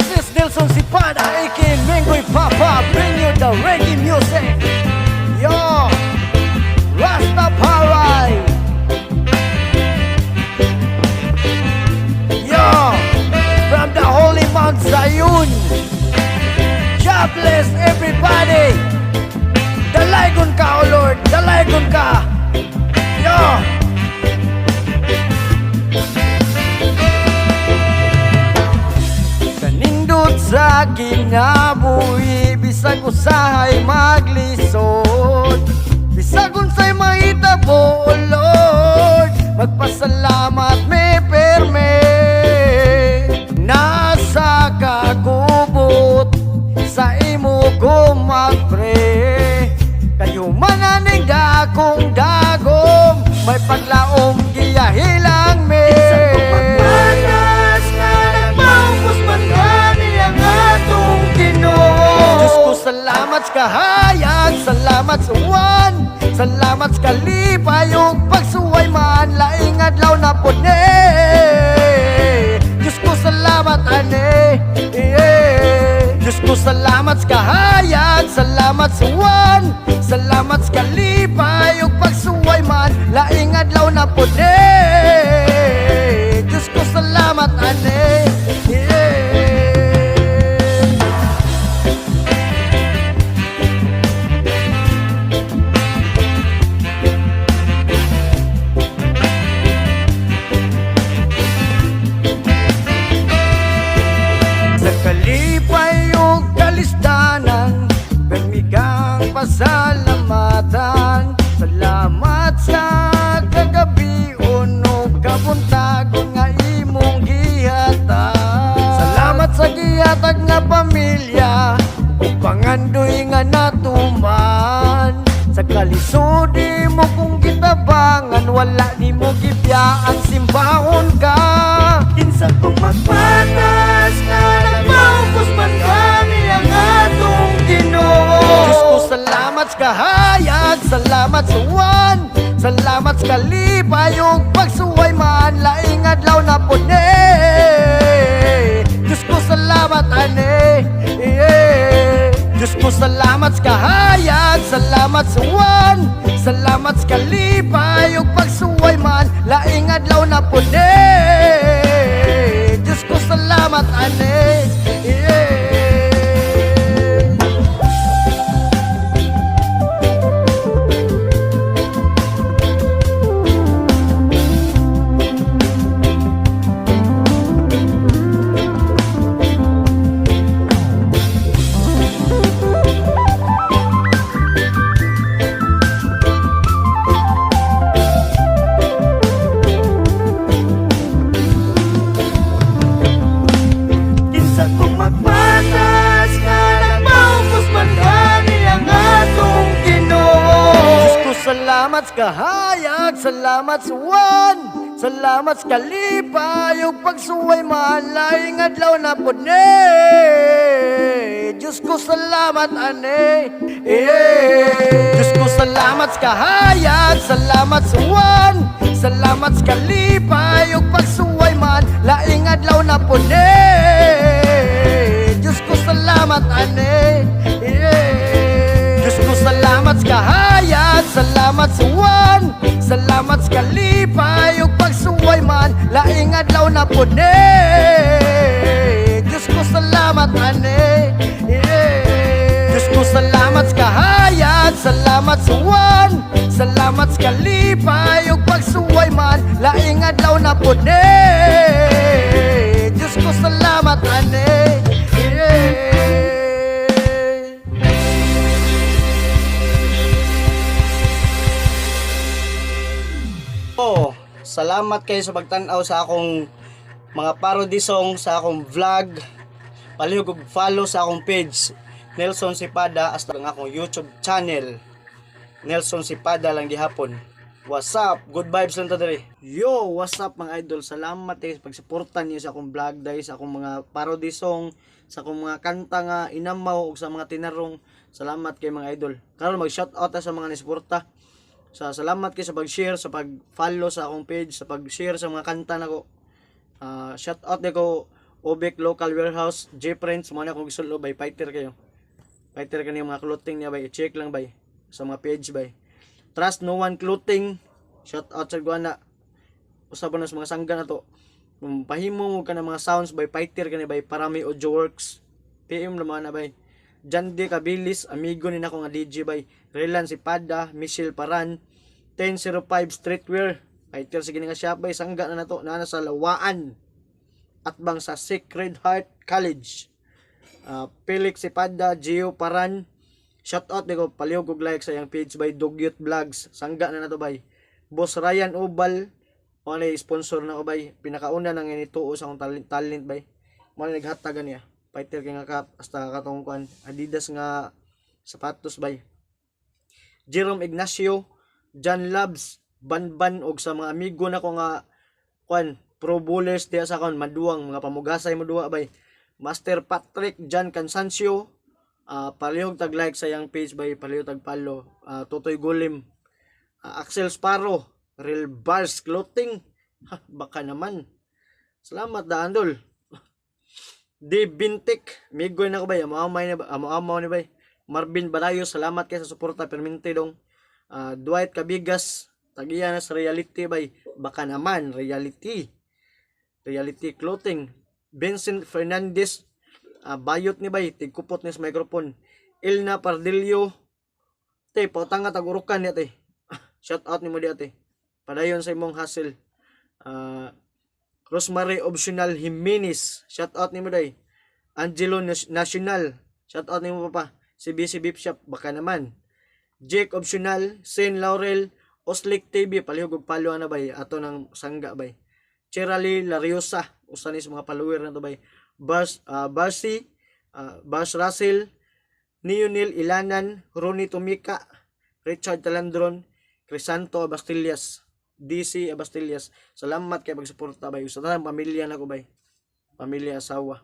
This is Nelson Sipada, aka Mengoy Papa, bring you the reggae music. Yo, Rastafari. Yo, from the holy Mount Zion. God bless everybody. Dalaygon ka, O Lord. Dalaygon ka. Yo. Kanindot sa kinabuhi, bisag usahay maglisod, bisag unsay mahitabo, O Lord, magpasalamat mi perme. Nasa kagubot sa imo ko magpre, kayo mananing dakong dagom, may paglaom giyahilang me. Sa kong magpatas nga nagmaupos man gani ang atong Ginoo. Diyos ko, salamat sa kahayag, salamat sa uwan, salamat sa kalipay ug pagsuway man, laing adlaw na pod ni. Diyos ko, salamat ane, yeah. Diyos ko, salamat sa kahayag, salamat sa uwan, salamat sa kalipay ug pagsuway man, laing adlaw na pod ni. Diyos ko, salamat ane, yeah. Sa kalipay ug kalisdanan, permi kang pasalamatan. Salamat sa kagabi ug kabuntagon nga imong gihatag. Salamat sa gihatag nga pamilya ug pangandoy nga natuman. Sa kalisod mo kong gitabangan, wala nimo gibiyaan, simbahon ka. Kinsa kong magpatas nga nagmaupos man gani ang atong Ginoo. Diyos ko, salamat sa kahayag, salamat sa uwan, salamat sa kalipay ug pagsuway man, laing adlaw na pod ni. Diyos ko, salamat ane, yeah. Diyos ko, salamat sa kahayag, salamat sa uwan, salamat sa kalipay ug pagsuway man, laing adlaw na pod ni. Diyos ko, salamat ane, yeah. Kinsa kong magpatas nga nagmaupos man gani ang atong Ginoo. Diyos ko, salamat sa kahayag, salamat sa uwan, salamat sa kalipay ug pagsuway man, laing adlaw na pod ni. Diyos ko, salamat ane, yeah. Diyos ko, salamat sa kahayag, salamat sa uwan, salamat sa kalipay ug pagsuway man, laing adlaw na pod ni. Diyos ko, salamat ane, yeah. Diyos ko, salamat sa kahayag, salamat sa uwan, salamat sa kalipay ug pagsuway man, laing adlaw na pod ni. Diyos ko, salamat ane, yeah. Diyos ko, salamat sa kahayag, salamat sa uwan, salamat sa kalipay ug pagsuway man, laing adlaw na pod ni. Diyos ko, salamat ane, yeah. Oh, salamat kayo sa pagtan-aw sa akong mga parody song, sa akong vlog. Palihog og follow sa akong page Nelson Sipada hasta ang akong YouTube channel Nelson Sipada lang gihapon. What's up? Good vibes lang ta diri. Yo, what's up mga idol? Salamat kayo sa pagsuporta niyo sa akong vlog dahil sa akong mga parody song, sa akong mga kanta nga inamaw ug sa mga tinarong. Salamat kay mga idol. Karon mag shout out ta sa mga nisuporta. Sa salamat kay sa pag-share, sa pag-follow sa akong page, sa pag-share sa mga kanta nako. Shout out ko Obek Local Warehouse, J Prince, mo na akong gisulo bay, fighter kayo. Fighter kani mga clothing niya bay, i-check lang bay sa mga page bay. Trust No One Clothing, shout out sa guana. Usa pa na sa mga sangga na to. Kung pahimo mo ka ng mga sounds by fighter kani bay, Parami Audio Works. PM naman na bay. Jandi Kabilis, amigo ni nako nga DJ bay. Relan Sipada, Michelle Paran, 1005 Streetwear. Fighter sige nga shop bay, sangga na nato naa na sa Lawaan. Atbang sa Sacred Heart College. Felix Sipada, Gio Paran. Shout out ko palihog og like sa iyang page by Dugyot Vlogs. Sangga na nato bay. Boss Ryan Ubal, mo na sponsor na ko bay. Pinakauna nang inituo sa akong talent, talent bay. Mo na naghatag niya. Fighter kay nga cap hasta katong kuan Adidas nga sapatos bay. Jerome Ignacio, John Labs, Banban og sa mga amigo nako nga kuan pro bowlers diya sa kon maduwang mga pamugasay mo duwa bay. Master Patrick John Cansancio, palihog tag like sa iyang page bay, palihog tag follow. Totoy Gulim, Axel Sparrow, Real Bars Clothing. Ha, baka naman. Salamat daan dol. D Bintik, migoy na ko bay, amo-amay na ba, amo-amaw ni bay. Marvin Balayo, salamat kay sa suporta perminti dong. Dwight Cabigas, tagiya na sa reality bay. Baka naman reality. Reality Clothing. Vincent Fernandez, bayot ni bay, tigkupot ni sa microphone. Ilna Pardillo, te, pautanga tag-urukan niya te. Shout out ni mo di ate. Padayon sa imong hustle. Rosemary Optional Jimenez, shout out ni mo day. Angelo National, shout out ni mo papa. CBC Beef Shop, baka naman. Jake Optional, Saint Laurel, Oslik TV, palihog og follow na bay, ato ng sangga bay. Cherali Lariosa, usa ni sa mga follower na to bay. Bas Barsi, Bas Russell, Neonil Ilanan, Ronnie Tumika, Richard Talandron, Crisanto Abastillas, DC Abastillas. Salamat kay pagsuporta bay. Sa tanang pamilya nako bay. Pamilya, asawa.